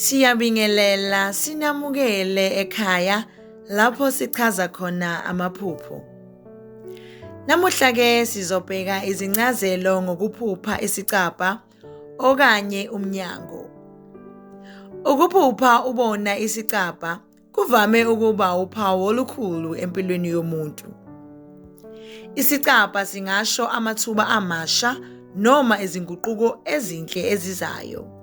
Siyabingelela sinamukele ekhaya lapho sichaza khona amaphupho. Namuhla ke sizobheka izincazelo ngokuphupha isicabha okanye umnyango. Ukuphupha ubona isicabha kuvame ukuba uphawu olukhulu empilweni yomuntu. Isicabha singasho amathuba amasha noma izinguquko ezinhle ezizayo.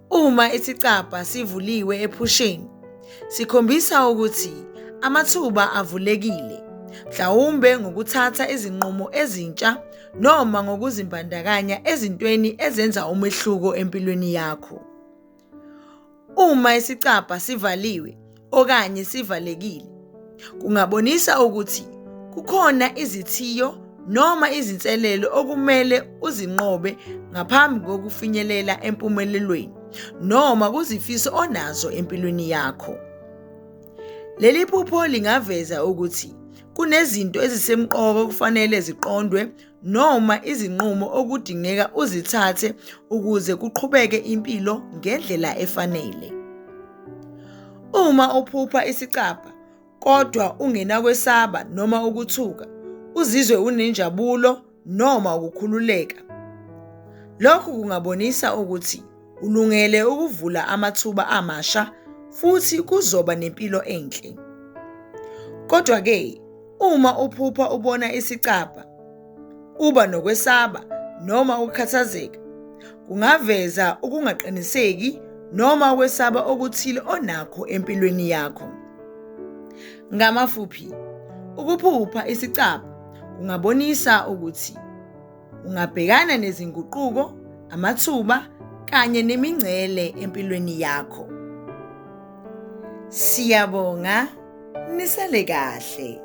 Uma isicabha sivuliwe ephusheni, sikhombisa ukuthi amathuba avulekile, mhlawumbe ngokuthatha izinqumo ezintsha noma ngokuzimbandakanya ezintweni ezenza umehluko empilweni yakho. Uma isicabha sivaliwe okanye sivalekile, kungabonisa ukuthi kukhona izithiyo noma izinselelo okumele uzinqobe ngaphambi kokufinyelela empumelelweni noma kuzifiso onazo empilweni yakho. Leli phupho lingaveza ukuthi kunezinto ezisemqoka okufanele ziqondwe noma izinqumo okudingeka uzithathe ukuze kuqhubeke impilo ngendlela efanele. Uma uphupha isicabha kodwa ungenakwesaba noma ukuthuka, uzizwe unenjabulo noma ukukhululeka. Lokhu kungabonisa ukuthi ulungele ukuvula amathuba amasha futhi kuzoba nempilo enhle. Kodwa-ke, uma uphupha ubona isicabha, uba nokwesaba noma ukukhathazeka, kungaveza ukungaqiniseki noma ukwesaba okuthile onakho empilweni yakho. Ngamafuphi, ukuphupha isicabha kungabonisa ukuthi ungabhekana nezinguquko, amathuba kanye nemingcele empilweni yakho. Siyabonga, nisale kahle.